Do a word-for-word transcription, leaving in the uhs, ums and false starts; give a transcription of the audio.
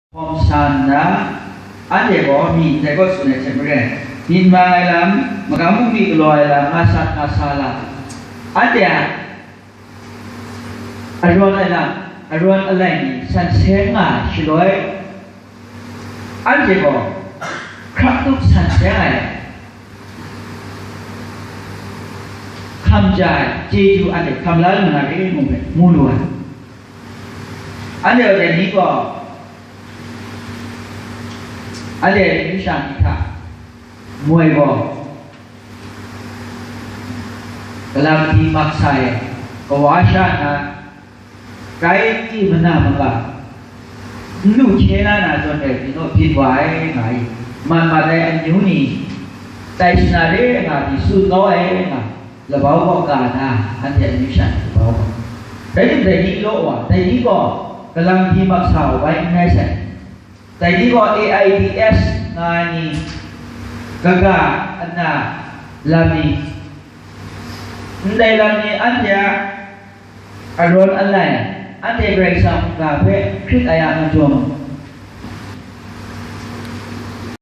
hkawm sa nna, anhte gaw myi ndai kaw tsun ai hte maren, myit ma ai lam, magam bungli galaw ai lam, nga sat nga sa lam, anhte a arawn ai lam, arawn alai ni san seng nga ai shaloi, anhte gaw hkrak tup san seng ai, hkam ja ai chyeju anhte hkam la lu na re ngu hpe mu lu ai. Anhte dai ni gaw, anhte amyu sha ni hta moi gaw, galam hti mak sa e, kawa sha na, grai ti mana manga, n lu hkye na na zawn rai, byin naw byin wa ai nga i, mat mat ai amyu ni, tai shana re nga, byi tsun kau ai nga, labau kaw ka na, anhte amyu sha ni labau kaw. Rai timung, dai ni law wa, dai ni gaw galam hti mak sa wa bai n rai sai. Dai ni gaw A I D S nga ai ni, kaga ana lam ni, ndai lam ni anhte a arawn alai, anhte Karai Kasang mungga hpe hkrit ai a majawng